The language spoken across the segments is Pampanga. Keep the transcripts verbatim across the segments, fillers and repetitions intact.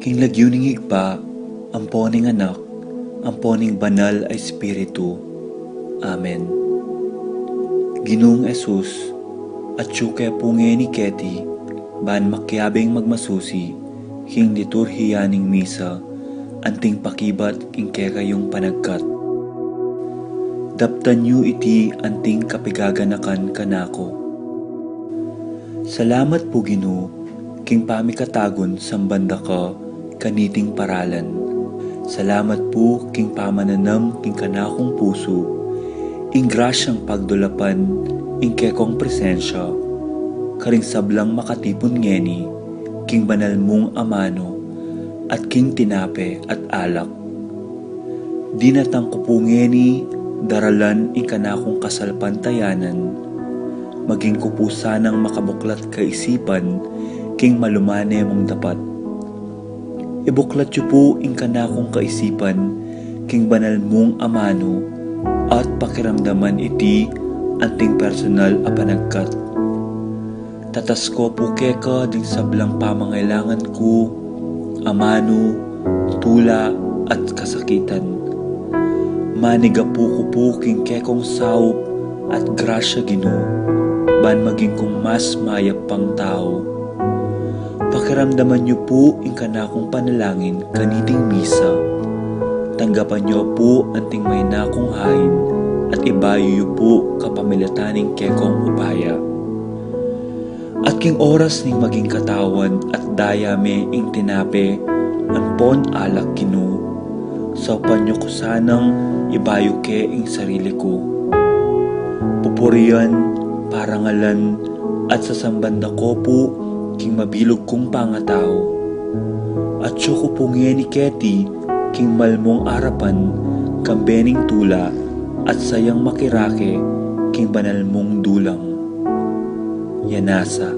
Ing lagyu ning Ibpa, ampo ning Anak, ampo ning Banal a Espiritu. Amen. Ginung Jesus, atyu ke pu ngeni keti, ban makiabing magmasusi king liturhiya ning misa, anting pakibat king kekayung panagkat. Daptan yu iti anting kapigaganakan kanaku. Salamat pu, Ginu, king pamikatagun samban da ka kaniting paralan. Salamat pu king pamananam king kanakung pusu ing grasyang pagdulapan ing kekong presensya karing sablang makatipun ngeni king banal mung amanu at king tinape at alak. Dinatang ku pu ngeni daralan ing kanakung kasalpantayanan, maging ku pu sanang makabuklat kaisipan king malumane mung dapat. Ibuklat yu pu ing kanakung kaisipan king banal mung amanu at pakiramdaman iti anting personal a panagkat. Tatas ku pu keka ding sablang pamangailangan ku, amanu, tula, at kasakitan. Manigapu ku pu king kekong saup at grasya, Ginu, ban maging kung mas mayap pang tau. Pakiramdaman yu pu ing kanakung panalangin kaniting misa. Tanggapan yu pu anting maina kung hain at ibayu yu pu kapamilatan ning kekong upaya. At king oras ning maging katawan at daya me ing tinape ampon alak, Ginu, saupan yu ku sanang ibayu ke ing sarili ku. Pupurian, parangalan, at sasamban da ku pu king mabilug kung pangatau. Atyu ku pu ngeni keti king malmung arapan kambe ning tula at sayang makirake king banal mung dulang. Yanasa.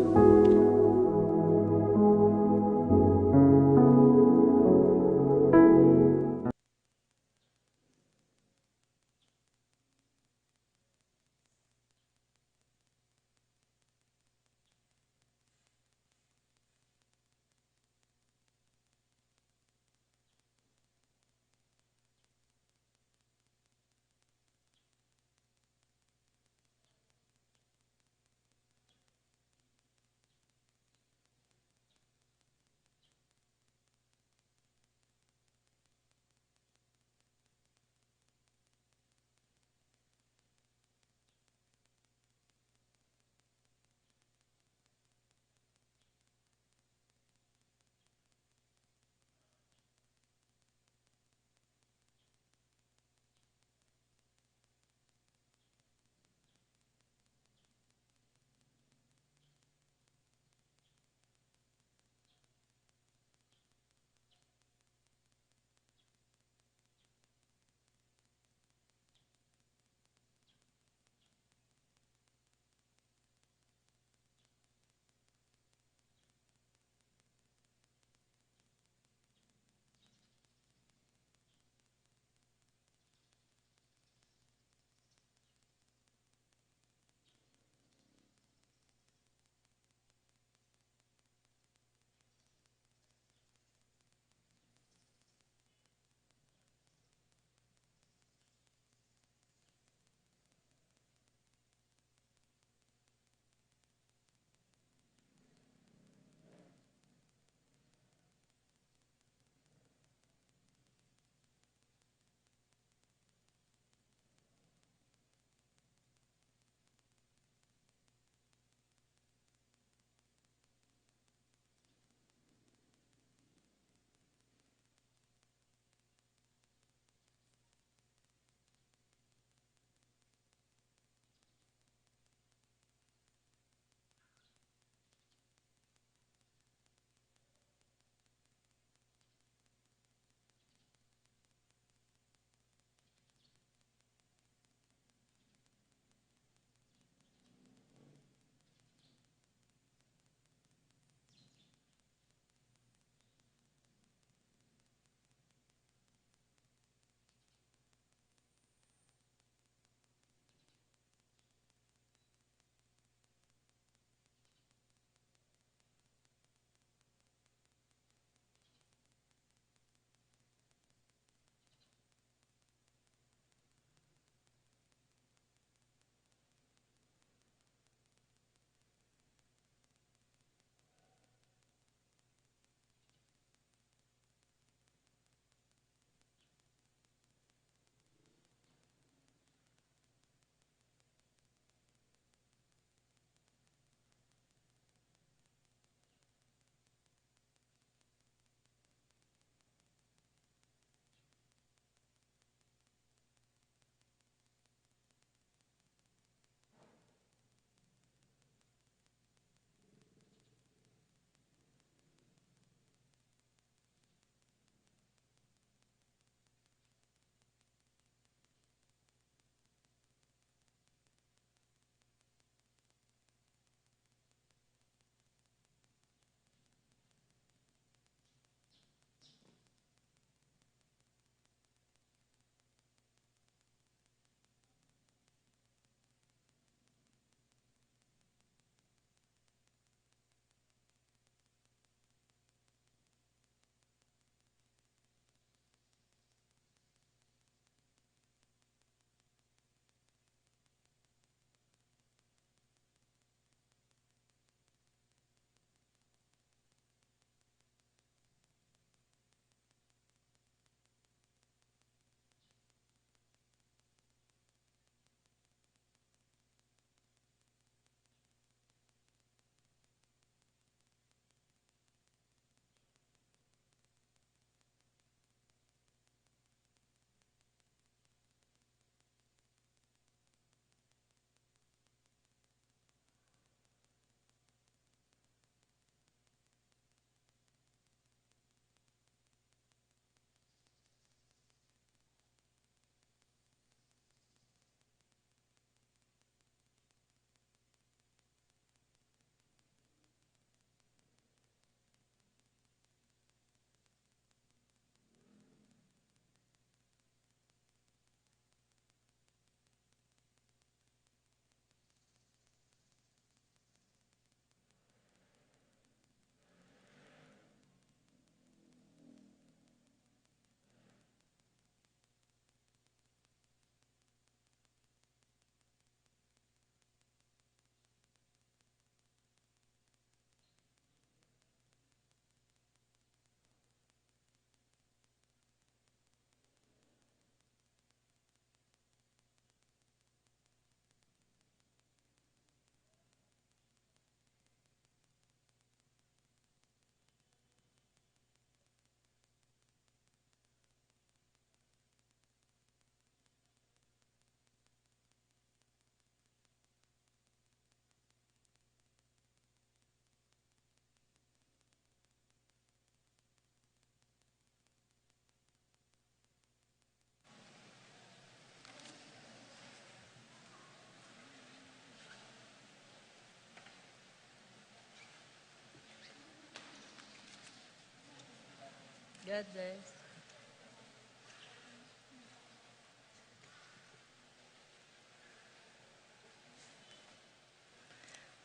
God bless.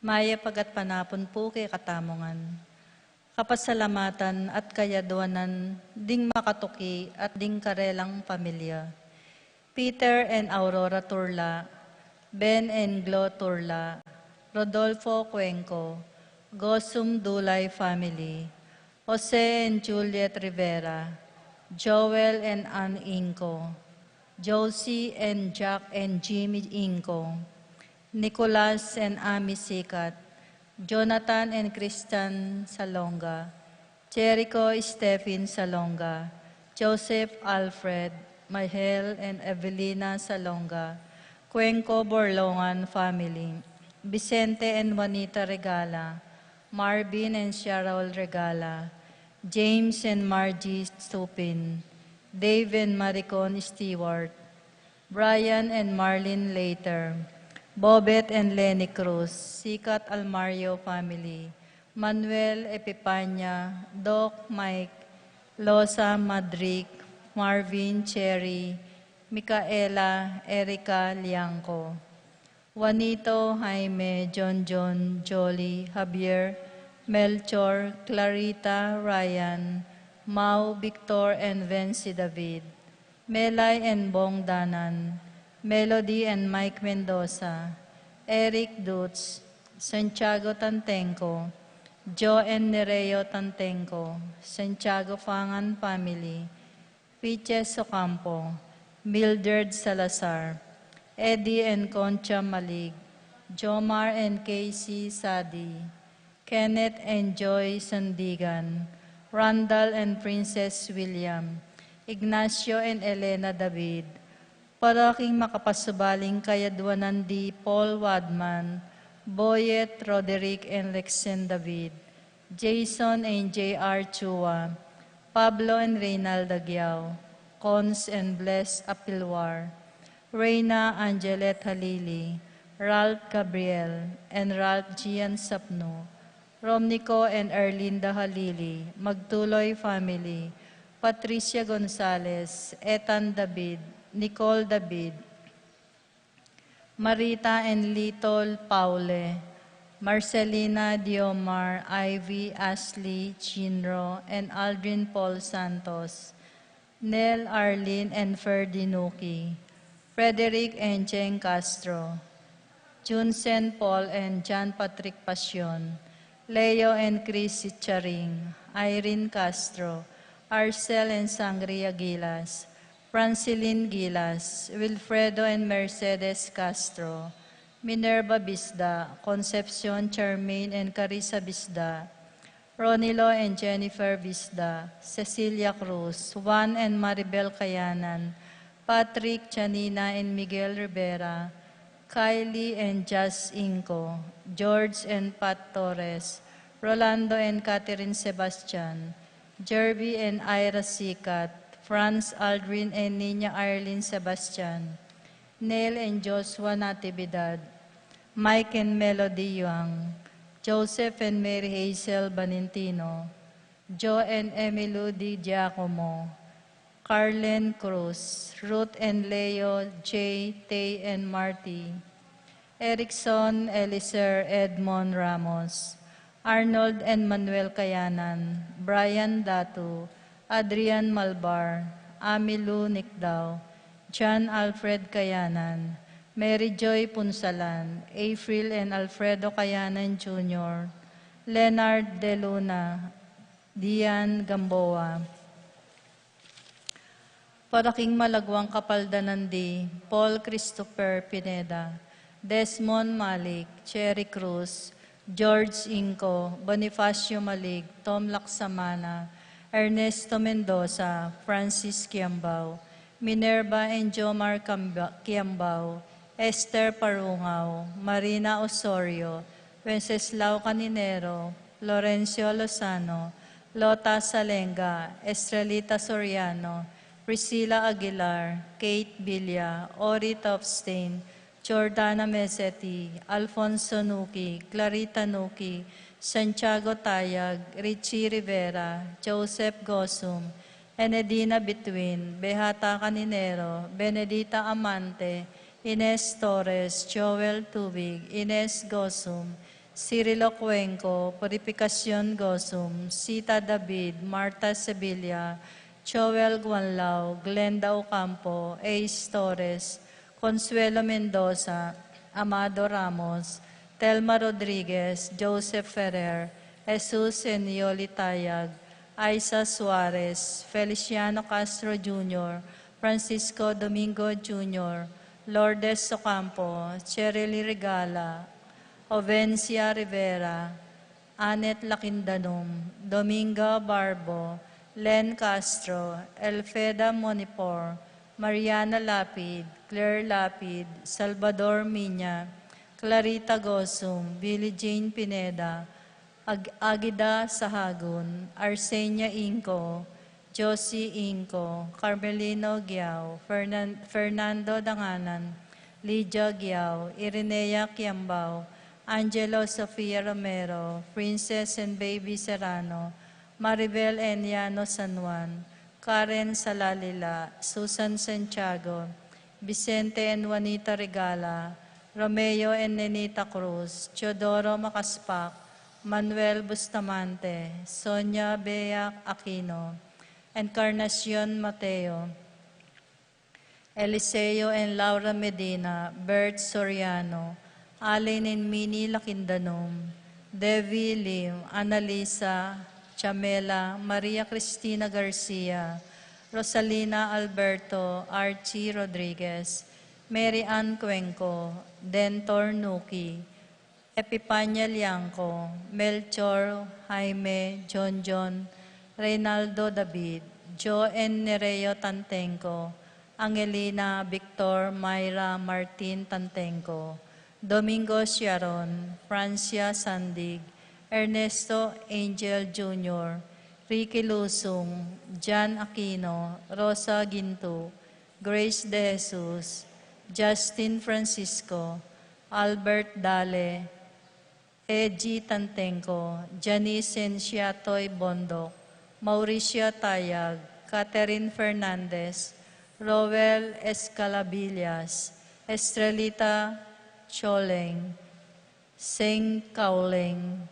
Mayap a gatpanapun pu kekatamu ngan. Kapasalamatan at kayadwanan ding makatuki at ding karelang pamilya. Peter and Aurora Turla, Ben and Glo Turla, Rodolfo Cuenco, Gosum Dulay family, Jose and Juliet Rivera, Joel and Ann Inco, Josie and Jack and Jimmy Inco, Nicolas and Ami Sikat, Jonathan and Christian Salonga, Jericho Stephen Salonga, Joseph Alfred, Mahel and Evelina Salonga, Cuenco Borlongan family, Vicente and Juanita Regala, Marvin and Cheryl Regala, James and Margie Stupin, Dave and Maricon Stewart, Brian and Marlene Later, Bobet and Lenny Cruz, Sikat Almario family, Manuel Epipanya, Doc Mike, Losa Madric, Marvin, Cherry, Micaela, Erica, Liangco, Juanito, Jaime, John John, Jolly, Javier, Melchor, Clarita, Ryan, Mau, Victor, and Vency David, Melay and Bong Danan, Melody and Mike Mendoza, Eric Dutz, Santiago Tantenco, Joe and Nereo Tantenco, Santiago Fangan family, Fiches Ocampo, Mildred Salazar, Eddie and Concha Malig, Jomar and Casey Sadi, Kenneth and Joy Sandigan, Randall and Princess William, Ignacio and Elena David, para king makapasubaling kayadwanan di Paul Wadman, Boyet, Roderick and Lexen David, Jason and J R Chua, Pablo and Reynalda Giao, Cons and Bless Apilwar, Reina Angelet Halili, Ralph Gabriel, and Ralph Gian Sapno, Romnico and Erlinda Halili, Magtuloy family, Patricia Gonzalez, Ethan David, Nicole David, Marita and Little Paule, Marcelina Diomar, Ivy, Ashley, Chinro, and Aldrin Paul Santos, Nel, Arlene, and Ferdy Nuki, Frederick and Jane Castro, Junsen Paul and John Patrick Pasion, Leo and Chris Sicharing, Irene Castro, Arcel and Sangria Gilas, Francilin Gilas, Wilfredo and Mercedes Castro, Minerva Bisda, Concepcion, Charmaine and Carissa Bisda, Ronilo and Jennifer Bisda, Cecilia Cruz, Juan and Maribel Kayanan, Patrick, Janina and Miguel Rivera, Kylie and Jazz Inco, George and Pat Torres, Rolando and Catherine Sebastian, Jerby and Ira Sikat, Franz Aldrin and Nina Arlene Sebastian, Neil and Joshua Natividad, Mike and Melody Yuang, Joseph and Mary Hazel Banintino, Joe and Emily Di Giacomo, Carlen Cruz, Ruth and Leo J, Tay and Marty, Erickson Eliser Edmond Ramos, Arnold and Manuel Kayanan, Brian Datu, Adrian Malbar, Amilu Nicdao, John Alfred Kayanan, Mary Joy Punsalan, April and Alfredo Kayanan Junior, Leonard De Luna, Dian Gamboa. Para king malagwang kapaldanan di Paul Christopher Pineda, Desmond Malik, Cherry Cruz, George Inco, Bonifacio Malik, Tom Laksamana, Ernesto Mendoza, Francis Kiambao, Minerva and Jomar Kamba-, Kiambao, Esther Parungao, Marina Osorio, Wenceslao Caninero, Lorenzo Lozano, Lota Salenga, Estrelita Soriano, Priscilla Aguilar, Kate Villa, Ori Topstein, Jordana Meseti, Alfonso Nuki, Clarita Nuki, Santiago Tayag, Richie Rivera, Joseph Gosum, Enedina Bituin, Beata Caninero, Benedita Amante, Ines Torres, Joel Tubig, Ines Gosum, Cirilo Cuenco, Purificacion Gosum, Sita David, Martha Sevilla, Joel Guanlao, Glenda Ocampo, Ace Torres, Consuelo Mendoza, Amado Ramos, Telma Rodriguez, Joseph Ferrer, Jesus Senioli Tayag, Aiza Suarez, Feliciano Castro Junior, Francisco Domingo Junior, Lourdes Ocampo, Cheryl Regala, Ovencia Rivera, Annette Lakindanum, Dominga Barbo, Len Castro, Elfeda Monipor, Mariana Lapid, Claire Lapid, Salvador Miña, Clarita Gosum, Billie Jean Pineda, Ag- Agida Sahagun, Arsenia Inco, Josie Inco, Carmelino Giao, Fernan- Fernando Danganan, Lydia Giao, Irinea Kiambao, Angelo Sofia Romero, Princess and Baby Serrano, Maribel Eniano San Juan, Karen Salalila, Susan Santiago, Vicente and Juanita Regala, Romeo and Nenita Cruz, Teodoro Macaspac, Manuel Bustamante, Sonia Bea Aquino, Encarnacion Mateo, Eliseo and Laura Medina, Bert Soriano, Allen and Minnie Lakindanum, Devi Lim, Annalisa Chamela, Maria Cristina Garcia, Rosalina Alberto, Archie Rodriguez, Mary Ann Cuenco, Dentor Nuki, Epipania Liangco, Melchor, Jaime, John John, Reynaldo David, Jo and Nereo Tantenco, Angelina, Victor, Myra, Martin Tantenco, Domingo Sharon, Francia Sandig, Ernesto Angel Junior, Ricky Lusung, Jan Aquino, Rosa Gintu, Grace De Jesus, Justin Francisco, Albert Dale, Eji Tantenco, Janice and Siatoy Bondoc, Mauricia Tayag, Catherine Fernandez, Roel Escalabillas, Estrelita Choleng, Seng Kauleng,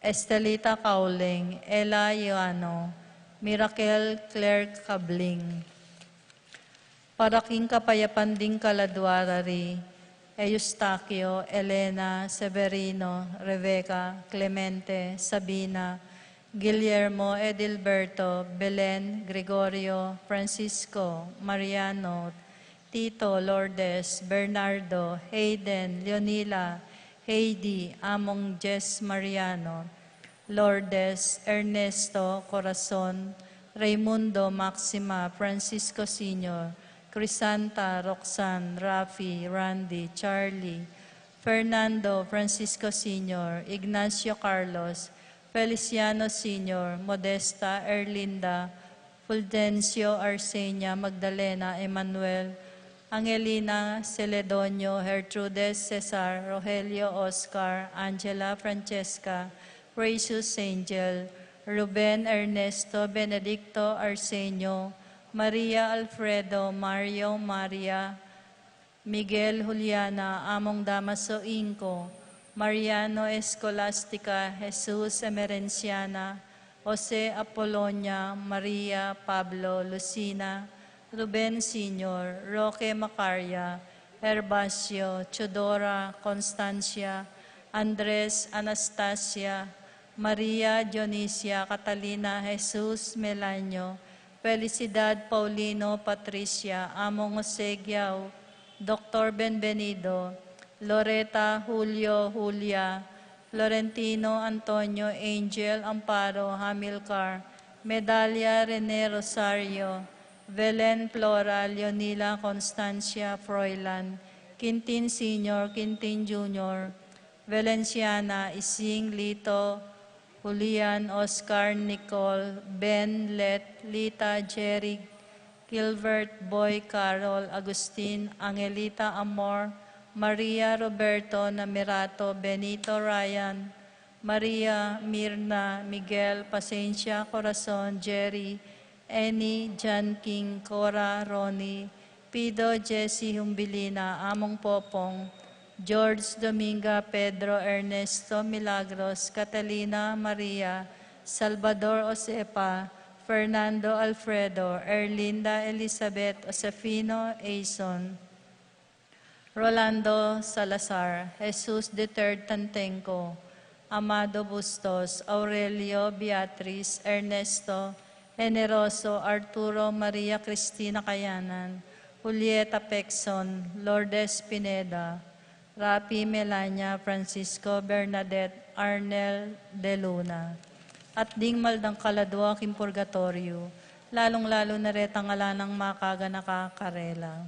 Estelita Kauleng, Ella Ioano, Miracle Claire Cabling. Para king kapayapan ding kaladua ra ri, Eustaquio, Elena, Severino, Rebecca, Clemente, Sabina, Guillermo, Edilberto, Belen, Gregorio, Francisco, Mariano, Tito, Lourdes, Bernardo, Hayden, Leonila, Heidi, Among Jess Mariano, Lourdes, Ernesto, Corazon, Raymundo, Maxima, Francisco Senior, Crisanta, Roxanne, Rafi, Randy, Charlie, Fernando, Francisco Senior, Ignacio Carlos, Feliciano Senior, Modesta, Erlinda, Fulgencio, Arsenia, Magdalena, Emmanuel, Angelina, Celedonio, Gertrudes, Cesar, Rogelio, Oscar, Angela, Francesca, Precious Angel, Ruben, Ernesto, Benedicto, Arsenio, Maria, Alfredo, Mario, Maria, Miguel, Juliana, Among Damaso Inco, Mariano, Escolastica, Jesus, Emerenciana, Jose, Apolonia, Maria, Pablo, Lucina, Ruben Senior, Roque, Macaria, Herbacio, Teodora, Constancia, Andres, Anastasia, Maria, Dionisia, Catalina, Jesus, Melanio, Felicidad, Paulino, Patricia, Among Jose, Giao, Doctor Benvenido, Loreta, Julio, Julia, Florentino, Antonio, Angel, Amparo, Hamilcar, Medalia, Rene, Rosario, Belen, Flora, Leonila, Constancia, Froilan, Quintin Senior, Quintin Junior, Valenciana, Ising, Lito, Julian, Oscar, Nicole, Ben, Let, Lita, Jerry, Gilbert, Boy, Carol, Agustin, Angelita, Amor, Maria, Roberto, Namirato, Benito, Ryan, Maria, Mirna, Miguel, Pasencia, Corazon, Jerry, Annie, John King, Cora, Ronnie, Pido, Jesse, Humbilina, Among Popong, George, Dominga, Pedro, Ernesto, Milagros, Catalina, Maria, Salvador, Josefa, Fernando, Alfredo, Erlinda, Elizabeth, Josefino, Aison, Rolando Salazar, Jesus the third Tantenco, Amado Bustos, Aurelio, Beatriz, Ernesto, Generoso, Arturo, Maria Cristina Cayanan, Julieta Pexon, Lourdes Pineda, Rapi, Melania, Francisco, Bernadette, Arnel de Luna, at ding maldang kaladua king purgatoryo, lalung-lalu na retang ala nang makaganaka karela.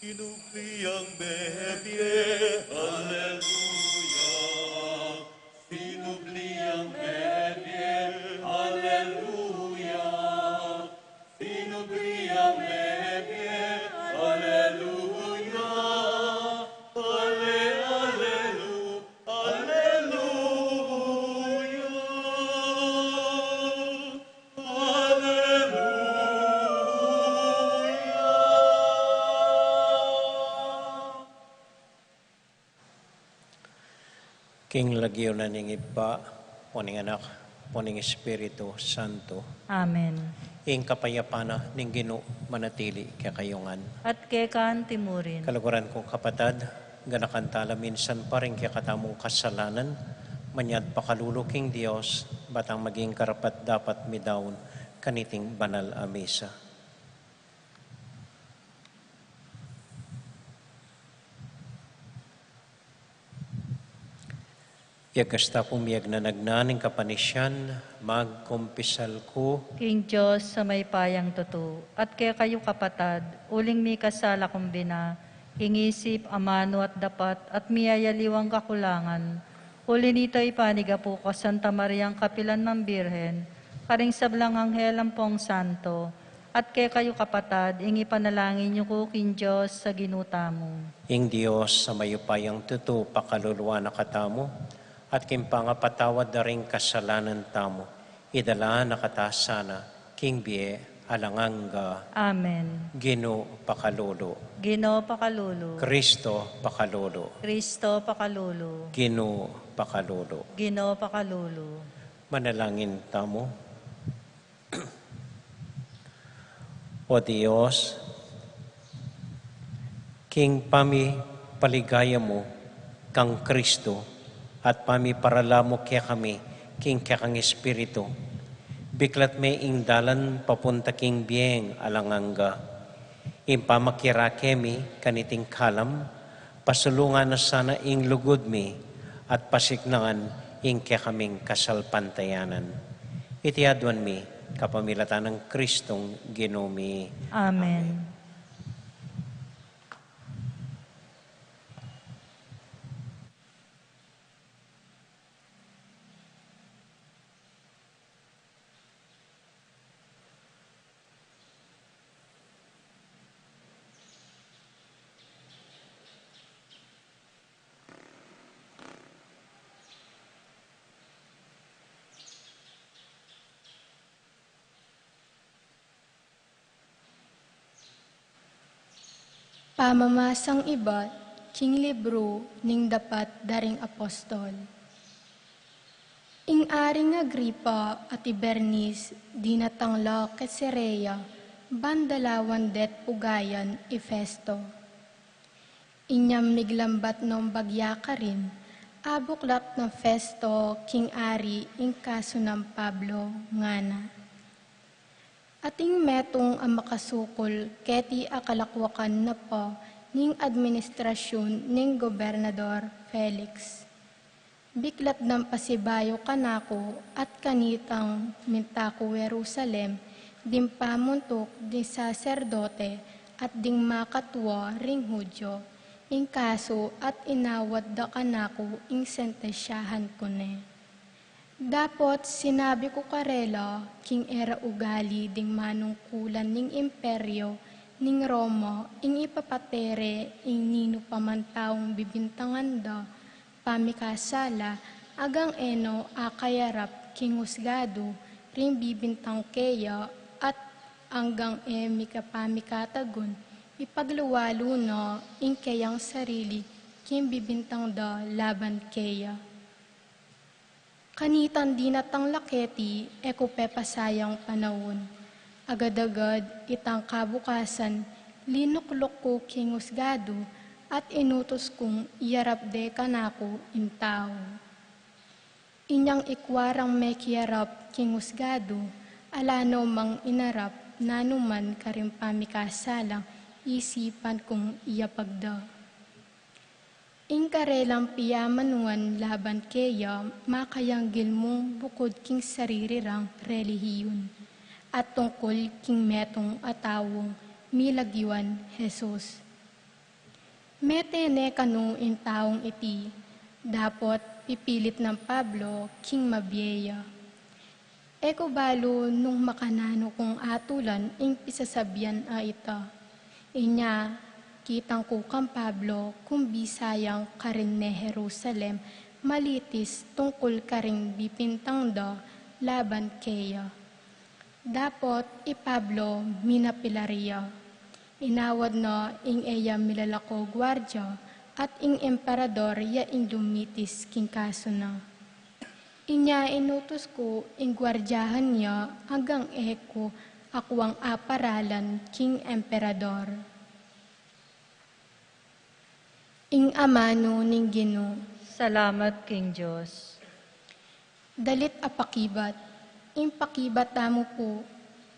Sinubli yang mebie, aleluya. Sinubli yang mebie, aleluya. Sinubli yang mebie, aleluya. Ale, alelu, aleluya. Aleluya. King lagyu na ning Ibpa, o ning Anak, o ning Espiritu Santo. Amen. Ing kapayapan na ning Ginu manatili kekayu ngan. At keka antimurin. Kaluguran kung kapatad, ganakan tala minsan pa ring kekatamung kasalanan, manyad pakalulu king Dios, batang maging karapat-dapat mi daun kaniting banal a misa. Yagas ta pung miyagnanagnan ing kapanisian, magkumpisal ku. King Dios a mayupayang tutu, at kekayu kapatad, uling mikasala kung bina, king isip, amanu at dapat, at miyayaliwang kakulangan. Uli nita ipanigapu ku Santa Mariang kapilan mang Birhen, karing sablang anghel ampong santo, at kekayu kapatad, ing ipanalangin yu ku king Dios a Ginu tamu. Ing Dios a mayupayang tutu pakaluluan na katamu, at king pangapatawad da ring kasalanan tamu, idala na kata sana king bie alang angga. Amen. Ginu pakalulu. Ginu pakalulu. Kristo pakalulu. Kristo pakalulu. Ginu pakalulu. Ginu pakalulu. Manalangin tamu. O Dios, king pamipaligaya mu kang Kristo at pamiparala mu kekami king kekang Espiritu, biklat me ing dalan papunta king bieng alang angga. Ing pamakirake mi kaniting kalam, pasulungan na sana ing lugud mi at pasiknangan ing kekaming kasalpantayanan. Iti aduan mi kapamilatan nang Kristong Ginu mi. Amen. Amen. Pamamasang ibat king libru ning Dapat da ring Apostol. Ing Aring Agripa at i Bernice dinatang la Cesarea, ban dalawan det pugayan i Festo. Inyang miglambat nong bagya karin, abuklat nang Festo king ari ing kasu nang Pablo, ngana. Ating metung a makasukul keti a kalakwakan na pa ning administrasyun ning Gobernador Felix. Biklat nang pasibayu kanaku at kanitang minta ku Jerusalem ding pamuntuk ding saserdote at ding makatua ring Judio ing kasu at inawad da kanaku ing sentensyahan ku ne. Dapot sinabi ku karela king e ra ugali ding manungkulan ning Imperio ning Roma ing ipapate re ing ninu pa man taung bibintangan da pamikasala, anggang e no akayarap king husgadu ring bibintang keya at anggang e mi kapamikatagun, ipagluwalu no ing keyang sarili king bibintang da laban keya. Kanitang dinatang la keti e ku pepasayang panaun. Agad-agad itang kabukasan, linukluk ku king husgadu at inutus kung iyarap de kanaku ing tau. Inyang ikwa rang mekiarap king husgadu, ala no mang inarap nanuman karing pamikasalang isipan kung iyapag da. Ing karelang piyamanuan laban keya makayanggil mung bukud king sarili rang relihiyun at tungkul king metung a taung milagyuan Jesus. Mete ne kanu ing taung iti, dapot pipilit nang Pablo king mabie ya. E ku balu nung makananu kung atulan ing pisasabian a ita. Inya, kitang ku kang Pablo kumbisa yang karin ne Jerusalem malitis tungkul karing bipintang da laban keya. Dapot i Pablo minapilar ya. Inawad na ing e ya milalako guardia at ing emperador ya ing lumitis king kasu na. Inya inutus ku ing guardiahan ya anggang e ku akuang aparalan king emperador. Ing amanu ning Ginu. Salamat king Dios. Dalit a pakibat. Ing pakibat tamu pu,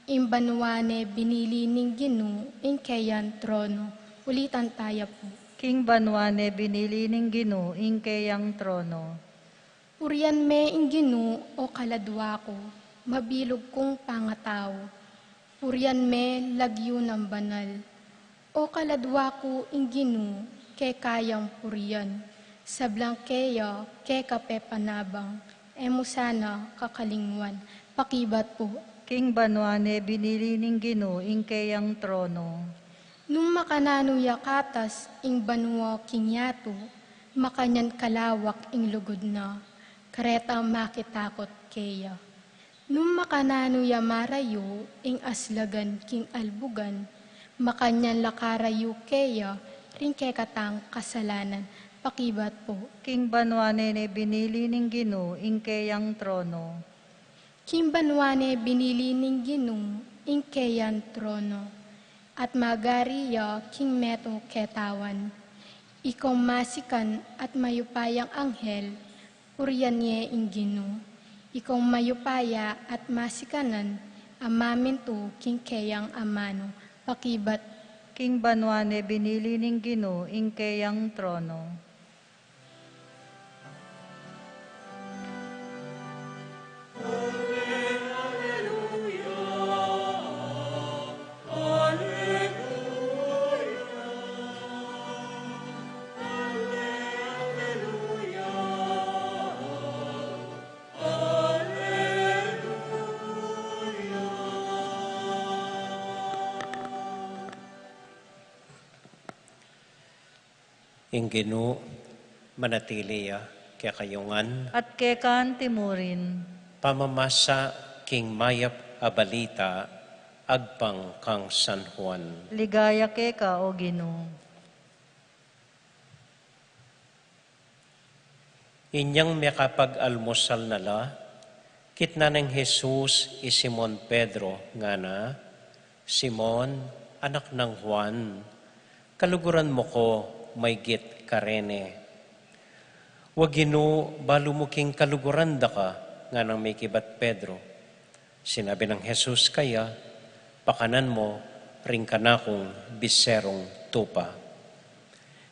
ing banua ne binili ning Ginu ing keyang trono. Ulitan taya pu. King banua ne binili ning Ginu ing keyang trono. Purian me ing Ginu, o kaladua ku, mabilug kung pangatau. Purian me lagyu nang banal. O kaladua ku ing Ginu, keka yang purian. Sablang keya, keka pepanabang, e mu sana kakalingwan. Pakibat pu. King banua ne binili ning Ginu ing keyang trono. Nung makananu ya katas ing banua king yatu, makanyan kalawak ing lugud na, kareta makitakut keya. Nung makananu ya marayu ing aslagan king albugan, makanyan la karayu keya ring kekatang kasalanan. Pakibat pu. King banua ne ne binili ning Ginu ing keyang trono. King banua ne binili ning Ginu ing keyang trono, at magari ya king metung ketawan. Ikong masikan at mayupayang anghel, purian ye ing Ginu. Ikong mayupaya at masikanan a mamintu king keyang amanu. Pakibat. King banua ne binili ning Ginu ing keyang trono. Ing Ginu manatili ya kekayu ngan. At keka anti murin. Pamamasa king mayap a balita agpang kang San Juan. Ligaya keka, o Ginu. Inyang mekapag-almusal na la, kitnan nang Jesus i Simon Pedro, ngana, Simon, anak nang Juan, kaluguran mu ku maygit karene? Wa Ginu, balu mu king kaluguran da ka, nganang mekibat Pedro. Sinabi nang Jesus kaya, pakanan mu ring kanakung biserung tupa.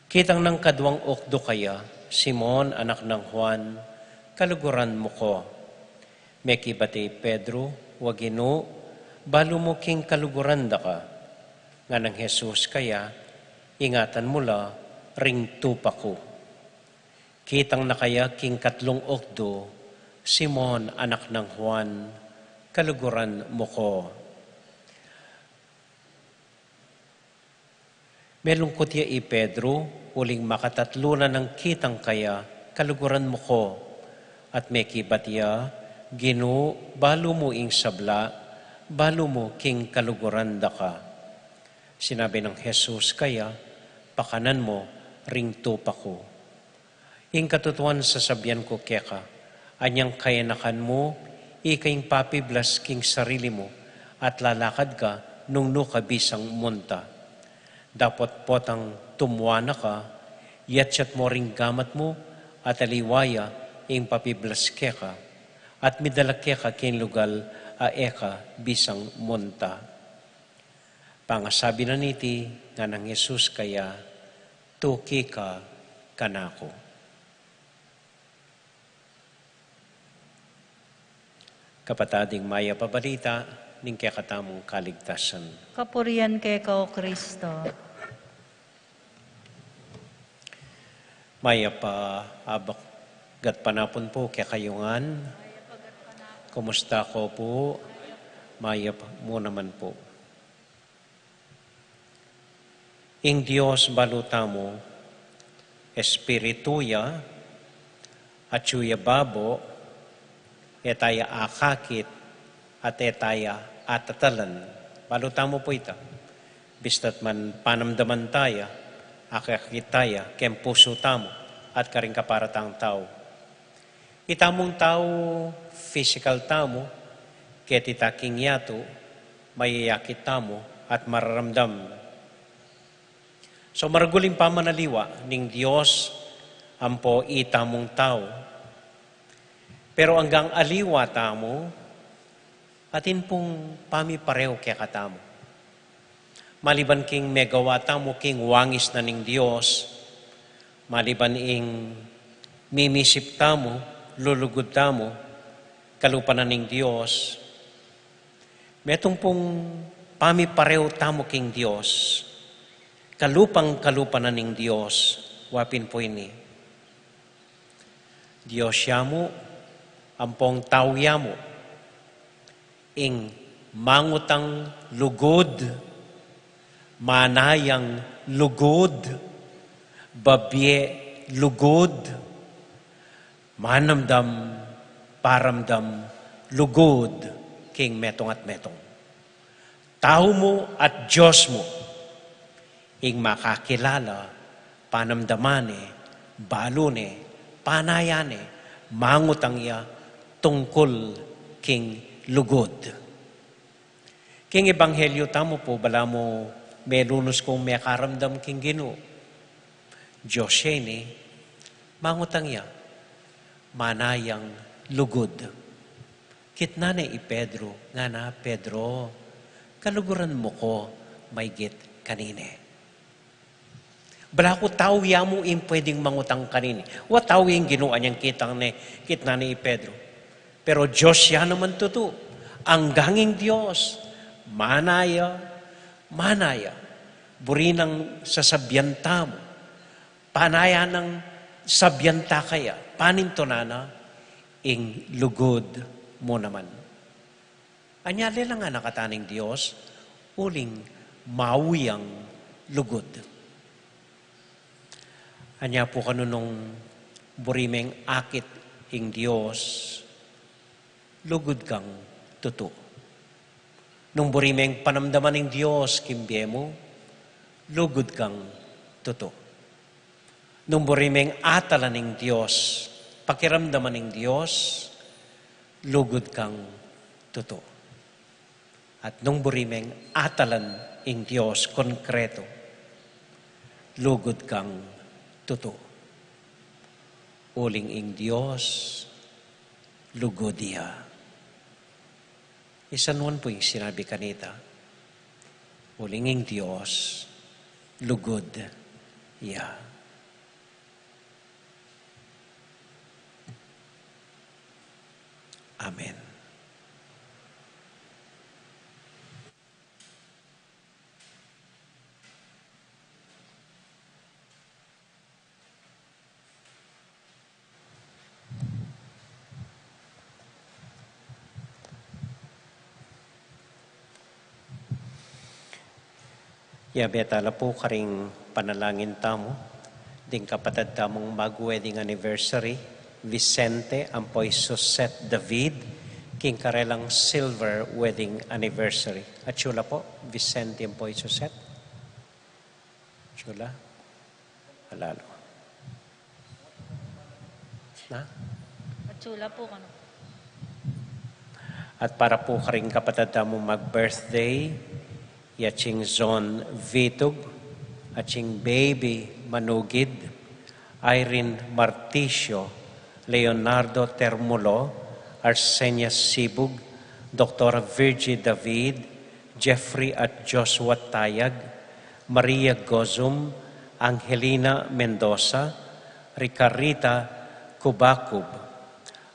Kitang nang kaduang ukdu kaya, Simon, anak nang Juan, kaluguran mu ku? Mekibat i Pedro, wa Ginu, balu mu king kaluguran da ka. Nganang Jesus kaya, ingatan mu la ring tupa ku. Kitang na kaya king katlung ukdu, Simon, anak nang Juan, kaluguran mu ku? Melungkut ya i Pedro, uling makatatlu na nang kitang kaya, kaluguran mu ku? At mekibat ya, Ginu, balu mu ing sabla, balu mu king kaluguran da ka. Sinabi nang Jesus kaya, pakanan mu ring tupa ku. Ing katutuan sasabian ku keka, anyang kayanakan mu, ika ing papiblas king sarili mu, at lalakad ka nung nu ka bisang munta. Dapot potang tumuana ka, yatyat mu ring gamat mu, at aliwa ya ing papiblas keka, at midala keka king lugal a e ka bisang munta. Pangasabi na niti, nganang Jesus kaya, tuki ka kanaku. Kapatad, ing mayap a balita ning kekatamung kaligtasan. Kapurian keka, o Kristo. Mayap a abak gatpanapun pu kekayu ngan. Kumusta ko pu? Mayap mu naman pu. Ing Dios balu tamu, Espiritu ya, atyu ya babo, e taya akakit, at e taya atatalan. Balu tamu pu ita. Bista't man panamdaman taya, akakit taya, keng pusu tamu, at karing kaparatang tau. Itamung tau, pisikal tamu, keti ta king yatu, mayayakit tamu, at mararamdam. So, maragul ing pamanaliwa ning Dios ampo itamung tau. Pero anggang aliwa tamu, atin pung pamiparew kekatamu. Maliban king megawa tamu king wangis na ning Dios, maliban ing mimisip tamu, lulugud tamu, kalupa na ning Dios, metung pung pamiparew tamu king Dios, kalupang kalupa na ning Dios, wa pin pu ini. Dios ya mu, ampong tau ya mu, ing mangutang lugud, manayang lugud, babie lugud, manamdam, paramdam lugud, king metung at metung. Tau mu at Dios mu, ing makakilala, panamdaman ne, balu ne, panayan ne, mangutang ya tungkul king lugud. King ebanghelyo tamu pu, balamu melunus kung mekaramdam king Ginu. Dios ya ini, mangutang ya, manayang lugud. Kitnan ne i Pedro, ngana, Pedro, kaluguran mu ko maigit kanini. Balaku tau ya mu ing pwedeng mangutang kanini. Wa tau ing Ginu, anyang kitang ne, kitnan ne i Pedro. Pero Dios ya naman tutu. Anggang ing Dios, manaya, manaya. Buri nang sasabian tamu. Panayan nang sabian ta kaya, panintunan na ing lugud mu naman. Anya lelangan na kata ning Dios, uling mau yang lugud. Anya pu kanu nung buri meng akit ing Dios, lugud kang tutu. Nung buri meng panamdaman ning Dios king bie mu, lugud kang tutu. Nung buri meng atalan ning Dios, pakiramdaman ning Dios, lugud kang tutu. At nung buri meng atalan ing Dios konkreto, lugud kang tutu. Uling ing Dios, lugud ya. Isan wan pu ing sinabi kanita, uling ing Dios, lugud ya. Amen. Yabe tala pu karing panalangin tamu, ding kapatad tamung mag-wedding anniversary, Vicente ampo i Suzette David, king karelang silver wedding anniversary. Atyu la pu, Vicente ampo i Suzette. Atyu la. Ala lu. Na? Atyu la pu kanu. At para pu karing kapatad tamu mag-birthday, i Aching Zon Vitug, Aching Baby Manugid, Irene Marticio, Leonardo Termulo, Arsenia Sibug, Doktora Virgie David, Jeffrey at Joshua Tayag, Maria Gozum, Angelina Mendoza, Ricarita Cubacub,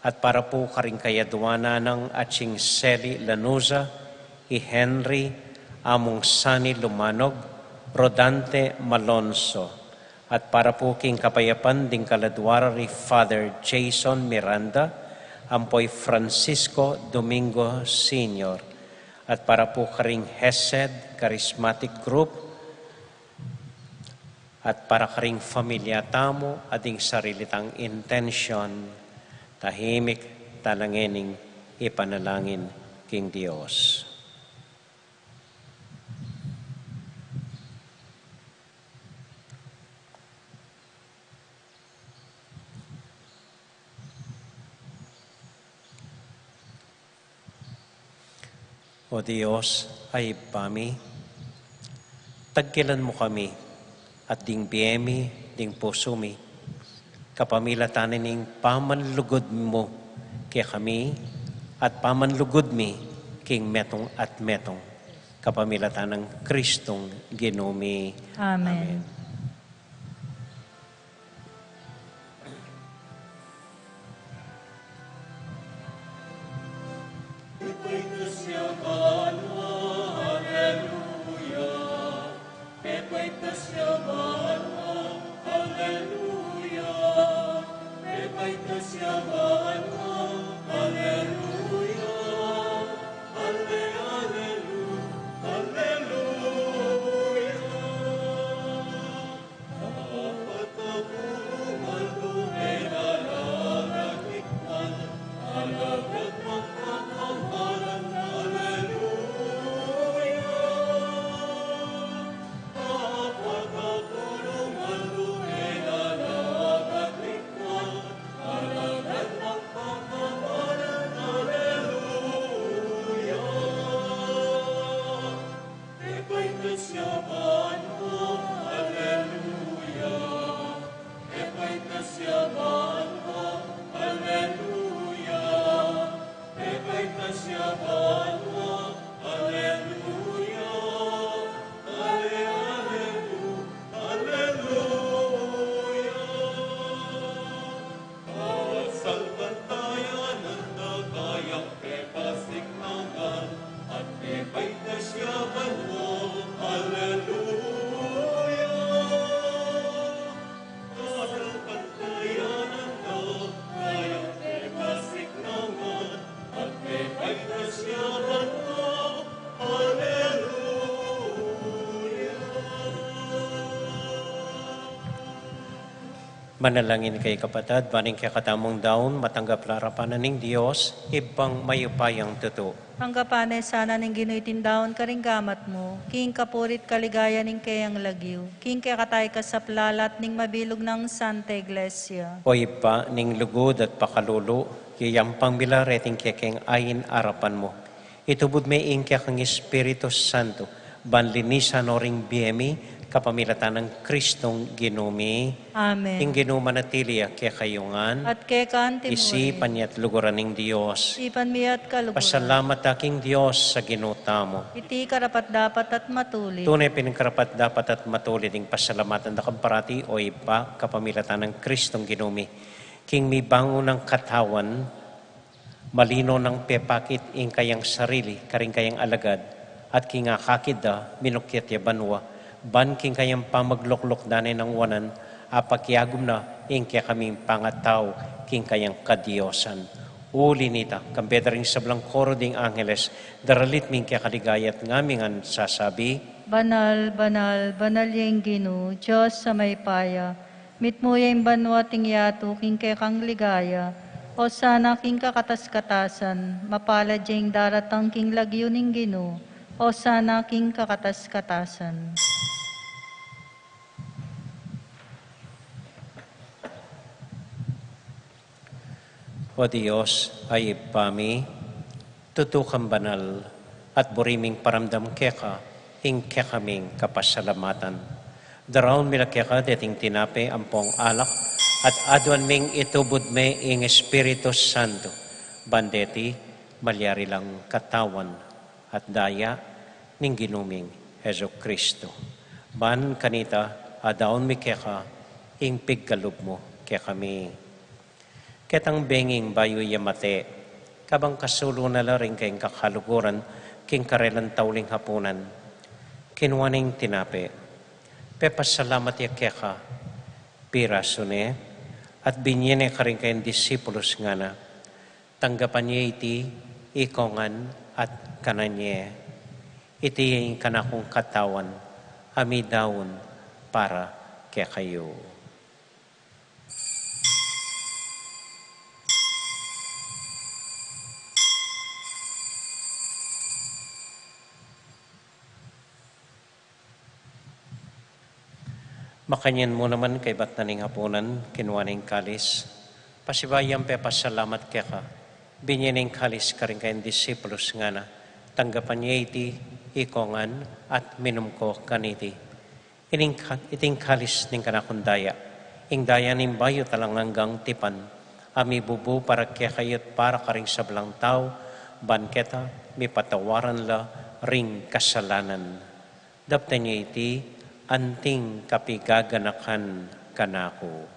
at para pu karing kayaduanan nang Aching Seli Lanuza, i Henry, Among Sani Lumanog, Rodante Malonzo, At para pu king kapayapan ding kaladwa ra ri Father Jason Miranda, ampo i Francisco Domingo Senior, at para pu karing Hesed Charismatic Group, at para karing familia tamu, at ding sarili tang intensyon, tahimik tala ngening ipanalangin king Dios. O Dios, a Ibpa mi, tagkilan mu kami, at ding bie mi, ding pusu mi, kapamilatan ning pamanlugud mu kekami, at pamanlugud mi king metung at metung, kapamilatan nang Kristong Ginu mi. Amen. Amen. Manalangin kayu, kapatad, ban ing kekatamung daun matanggap la arapan na ning Dios, Ibpang mayupayang tutu. Tanggapan na sana ning Ginu iting daun karing gamat mu, king kapuri't kaligayan ning keyang lagyu, king kekatang kasaplalan at ning mabilug nang Santa Iglesia. O Ibpa ning lugud at pakalulu, yayampang mi la reting kekeng ain arapan mu. Itubud me ing kekang Espiritu Santo, ban linisan no ring bie mi, kapamilatan nang Kristong Ginu mi. Amen. Ing Ginu manatili ya kekayu ngan. At keka mu rin. Isipan ya at luguran ning Dios. Isipan mi at kaluguran. Pasalamat da king Dios a Ginu tamu. Iti karapat-dapat at matulid. Tune pin karapat-dapat at matulid ing pasalamatan da ka parati, o Ibpa, kapamilatan nang Kristong Ginu mi. King mibangun nang katawan, malino nang pepakit ing kayang sarili karing kayang alagad, at king akakit da, minukyat ya banua, ban king kayang pamaglukluk da ne nang wanan, apakiagum na ing kekaming pangatau king kayang kadiosan. Uli nita, kambe da ring sablang koro ding angeles, daralit mi ing kekaligaya at ngamingan sasabi: Banal, banal, banal ya ing Ginu, Dios a mayupaya, mitmu ya ing banua at ing yatu king kekang ligaya. Osana king kakatas-katasan, mapalad ya ing daratang king lagyu ning Ginu. Osana king kakatas-katasan. O Dios a Ibpa mi, tutu kang banal, at buri ming paramdam keka ing kekaming kapasalamatan. Daraun mi la keka deting tinape ampong alak, at aduan ming itubud me ing Espiritu Santo, ban deti malyari lang katawan at daya ning Ginu ming Jesucristo. Ban kanita, adaun mi keka ing pigkalub mu kekami. Ketang benging bayu ya mate, kabang kasulu na la ring kayang kakaluguran king karelang tauling hapunan, kinua ne ing tinape, pepasalamat ya keka, Pirasu ne, at binye ne karing kayang disipulus, ngana: Tanggapan ye iti, ikong ngan, at kanan ye. Iti ya ing kanakung katawan, a midaun para kekayu. Makanyan mu naman, kaybat na ning apunan, kinua ne ing kalis, pasibayu yang pepasalamat keka, binye ne ing kalis karing kayang disipulus, ngana: Tanggapan ye iti, ikong ngan, at minum ko kaniti. Ining ka-, iti ing kalis ning kanakung daya, ing daya ning bayu at alang anggang tipan, a mibubu para kekayu at para karing sablang tau, ban keta mipatawaran la ring kasalanan. Daptan ye iti anting kapigaganakan kanaku.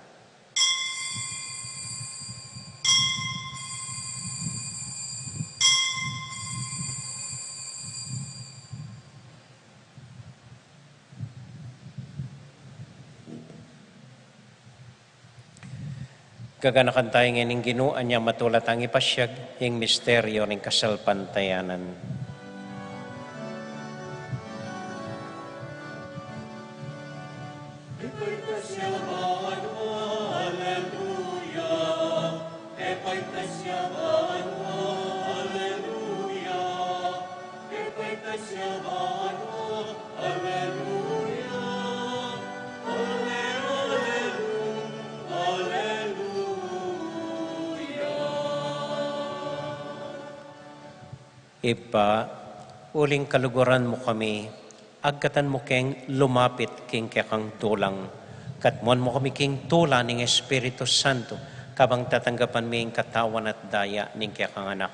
Gaganakan taya ngeni ing Ginu, anya matula tang ipasyag ing misteryo ning kasalpantayanan. Ibpa, uling kaluguran mu kami, agkatan mu keng lumapit king kekang dulang. Katmuan mu kami king tula ning Espiritu Santo, kabang tatanggapan mi ing katawan at daya ning kekang Anak.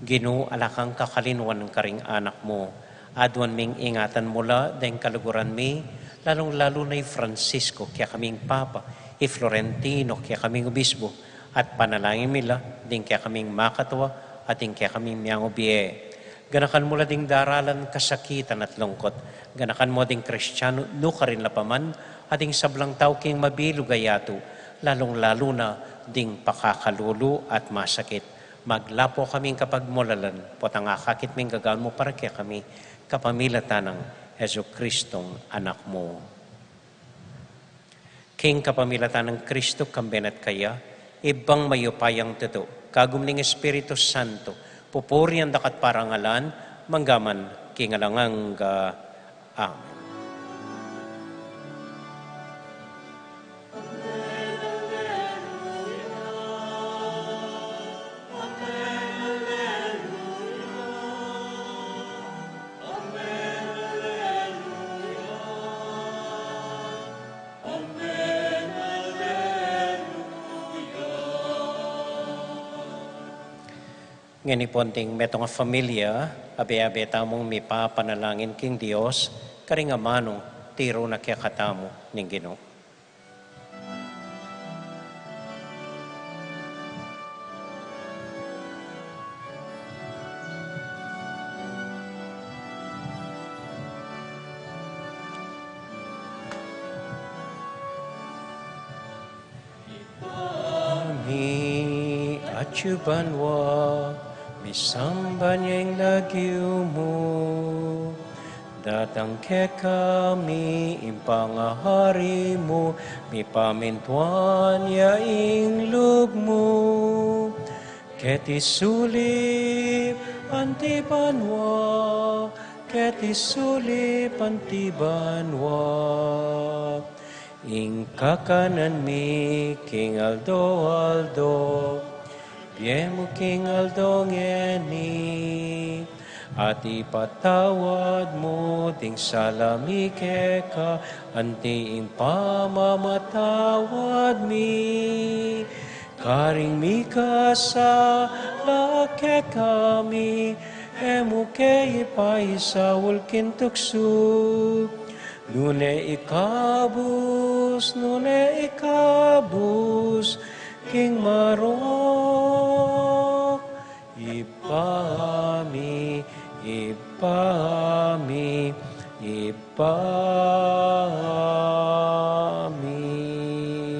Ginu, ala kang kakalinuan karing anak mu. Aduan ming ingatan mu la deng kaluguran mi, lalung-lalu na i Francisco, kekaming Papa, i Florentino, kekaming Obispo, at panalangin mi la ding kekaming makatua at ding kekaming miangubie. Ganakan mu la ding daralan kasakitan at lungkot. Ganakan mu ding Kristiano nukarin la pa man, at ding sablang tau king mabilug a yatu, lalung-lalu na ding pakakalulu at masakit. Maglapo kaming kapagmulalan, potang akakit ming gagawan mu para kekami, kapamilatan nang Jesucristong Anak mu. King kapamilatan nang Kristo, kambe na at kaya, Ibpang mayupayang tutu, kagum ning Espiritu Santo, pupurian da ka at parangalan, mangga man king alang angga. Amen. Ngeni pung metung a familia, abe-abe tamung mipapanalangin king Dios, karing amanu tiru na kekatamu ning Ginu. Ibpa mi, atsu ka banua, misamban ya ing lagyu mu. Datang kekami ing pangahari mu, mipamintuan ya ing lub mu. Keti sulip anti banua, keti sulip anti banua. Ing kakanan mi king aldo-aldo, ibie mu king aldo ngeni. At ipatawad mu ding sala mi keka, anti ing pamamatawad mi karing mikasala kekami, e mu ke ipaisaul king tuksu, nune ikabus, nune ikabus king marok. Ibpa mi, Ibpa mi, Ibpa mi.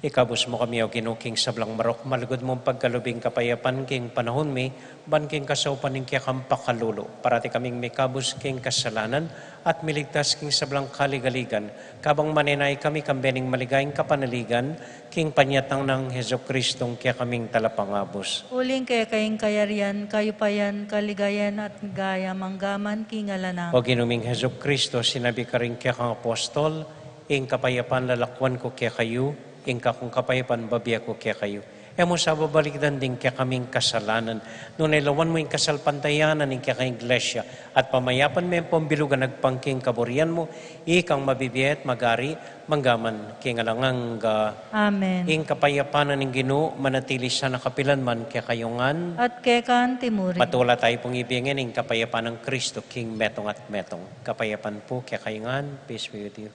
Ikabus mu kami, O Ginu, king sablang marok, malugud mung pagkalub ing kapayapan king panahun mi, ban king kasaupan ning kekang pakalulu, parati kaming mikabus king kasalanan, at miligtas king sablang kaligaligan, kabang manenaya kami kambe ning maligayang kapanaligan, king panyatang nang Jesucristong kekaming Talapangabus. Uling keka ing kayarian, kayupayan, kaligayan, at ligaya, manggaman king alang angga. O Ginu ming Jesucristo, sinabi karing kekang apostol, ing kapayapan lalakwan ku kekayu, ing kakung kapayapan bibie ku kekayu. E mu sa babalikdan ding kekaming kasalanan, nune lawan mu ing kasalpantayanan ning kekang Iglesia, at pamayapan me ampong bilugan agpang king kaburian mu, ikang mabibie at magari, manggaman king alang angga. Amen. Ing kapayapan ning Ginu manatili sana kapilan man kekayu ngan. At keka naman murin. Matula tayu pung ibie ngening kapayapan nang Kristo king metung at metung. Kapayapan pu kekayu ngan, peace be with you.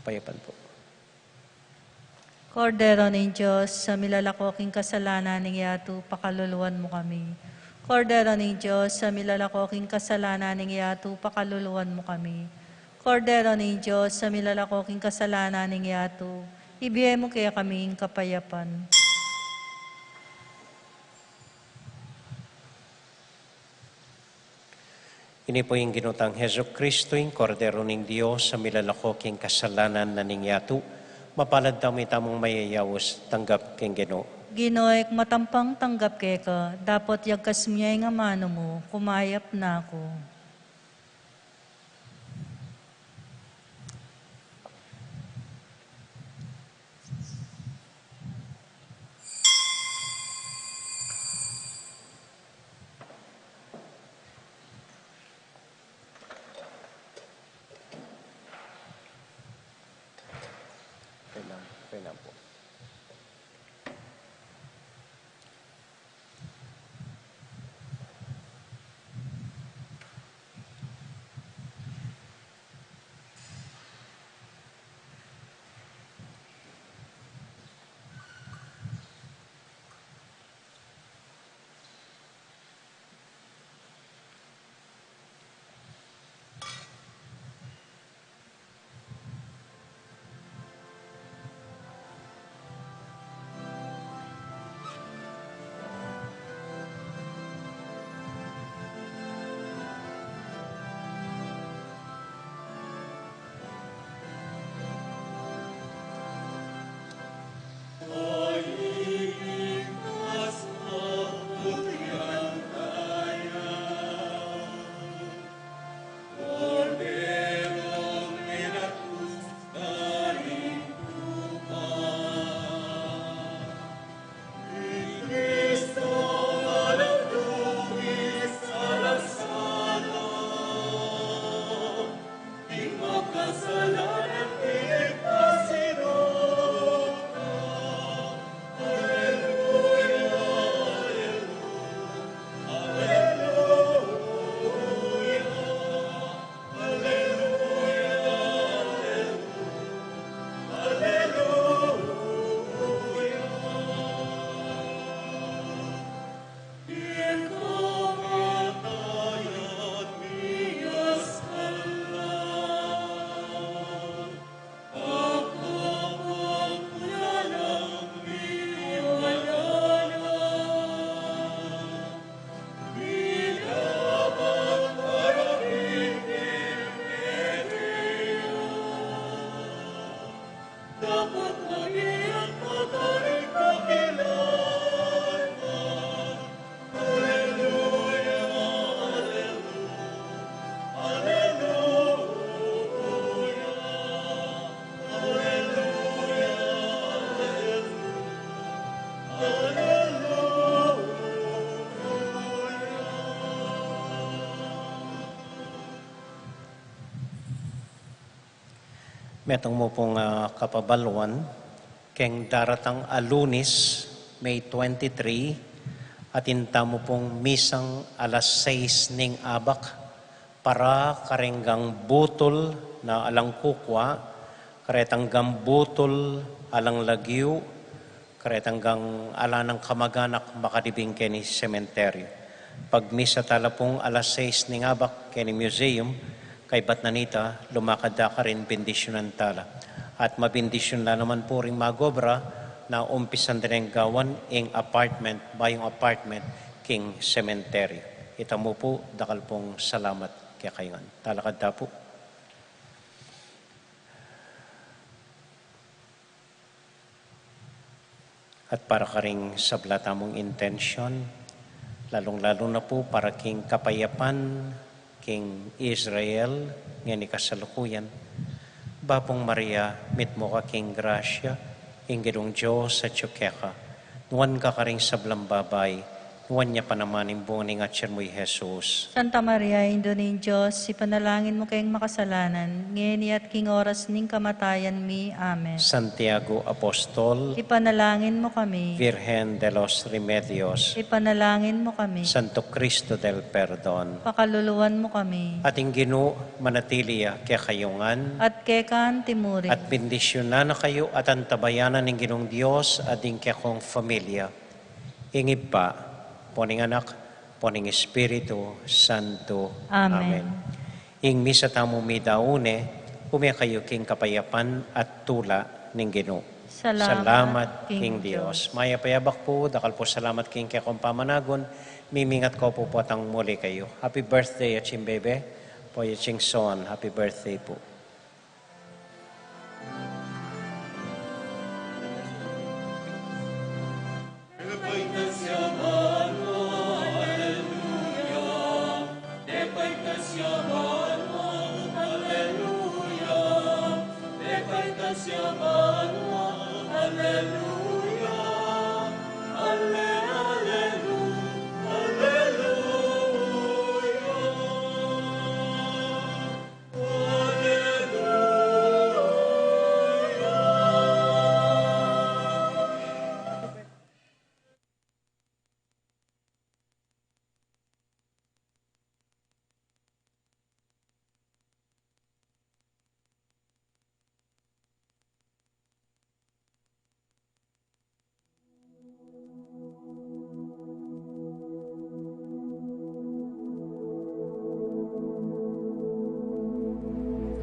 Kapayapan pu. Kordero ning Dios, a milalako king kasalanan ning yatu, pakaluluan mu kami. Kordero ning Dios, a milalako king kasalanan ning yatu, pakaluluan mu kami. Kordero ning Dios, a milalako king kasalanan ning yatu, ibie mu kekami ing kapayapan. Ini pu ing Ginu tang Jesucristo, ing Kordero ning Dios, a milalako king kasalanan na ning yatu. Mapalad tamu itamung mayayaus, tanggap king Ginu. Ginu, e ku matampang tanggap keka, dapot yagkas mu ya ing amanu mu, kumayap na ku. Okay lang, okay lang po. Metung mu pung, ah, kapabaluan, keng daratang a Lunes, May twenty-three, atin tamu pung misang alas sais ning abak, para kareng butul na alang kukua, karetang butul alang lagyu, karetang ala nang kamaganak makadibing keni sementeryu. Pagmisa tala pung alas sais ning abak keni museum, kaybat na nita, lumakad da karin bendisyunan tala. At mabindisyun la naman pu ring magobra, na umpisan da neng gawan ing apartment, bayung apartment king sementeryo. Ita mu pu, dakal pung salamat kekayu ngan. Talakad ta pu. At para karing sabla tamung intensyon, lalung-lalu na pu para king kapayapan king Israel ngeni kasalukuyan. Bapung Maria, mitmu ka king grasya, ing Ginung Dios atyu keka. Nuan ka karing sablang babai, nuan ya pa naman ing bunga ning atyan mu, i Jesus. Santa Maria, Indu ning Dios, ipanalangin mu keng makasalanan, ngeni at king oras ning kamatayan mi. Amen. Santiago Apostol, ipanalangin mu kami. Virgen de los Remedios, ipanalangin mu kami. Santo Cristo del Perdon, pakaluluan mu kami. At ing Ginu manatili ya kekayu ngan. At keka antimurin. At bendisyunan na kayu at antabayanan ning Ginung Dios at ing kekong familia. Ing Ibpa, ampo ning Anak, ampo ning Espiritu Santo. Amen. Amen. Ing misa tamu meyari ne, ume kayu king kapayapan at tula ning Ginu. Salamat king Dios. Mayap a abak pu, dakal pu salamat king kekong pamanagun, mimingat ku pu potang muli kayu. Happy birthday, Aching Bebe, ampo Aching Son, happy birthday pu.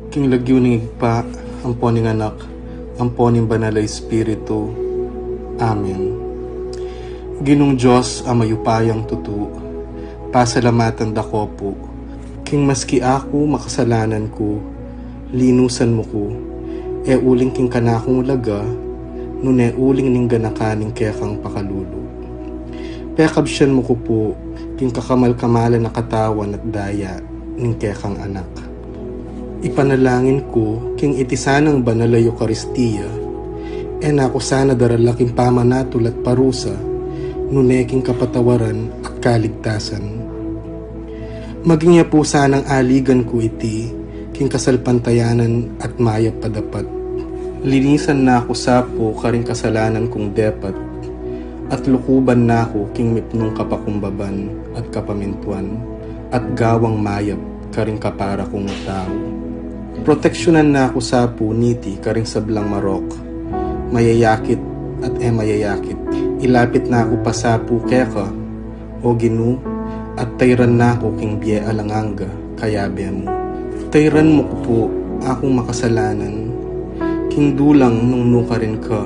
King lagyu ning Ibpa, ampo ning Anak, ampo ning Banal a Espiritu. Amen. Ginung Dios a mayupayang tutu, pasalamatan da ko pu, king maski aku makasalanan ku, linusan mu ku, e uling king kanakung laga, nune uling ning ganakan ning kekang pakalulu. Pekabsian mu ku pu, king kakamal-kamalan a katawan at daya ning kekang Anak. Ipanalangin ku, king iti sanang banal a Eukaristia, e na ku sana darala king pamanatul at parusa, nune king kapatawaran at kaligtasan. Maging ya pu sanang aligan ku iti, king kasalpantayanan at mayap a dapat. Linisan na ku sa pu karing kasalanan kung depat, at lukuban na ku king mipnung kapakumbaban at kapamintuan, at gawang mayap karing kapara kung tau. Proteksyunan na ku sa pu niti karing sablang marok, mayayakit at e mayayakit. Ilapit na ku pa sa pu keka, O Ginu, at tayran na ku king bie alang angga, kayabe mu. Tayran mu ku pu akung makasalanan, king dulang nung nukarin ka,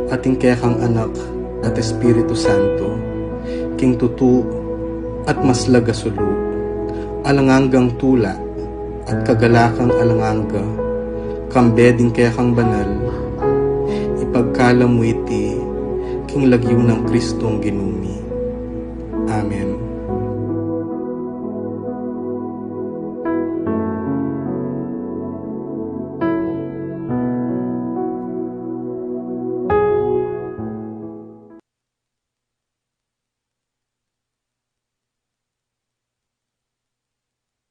at ing kekang Anak at Espiritu Santo, king tutu at maslag a sulu, alang anggang tula, at kagalakang alang angga, kambe ding kekang banal, ipagkalam mu iti, king lagyu nang Kristong Ginu mi. Amen.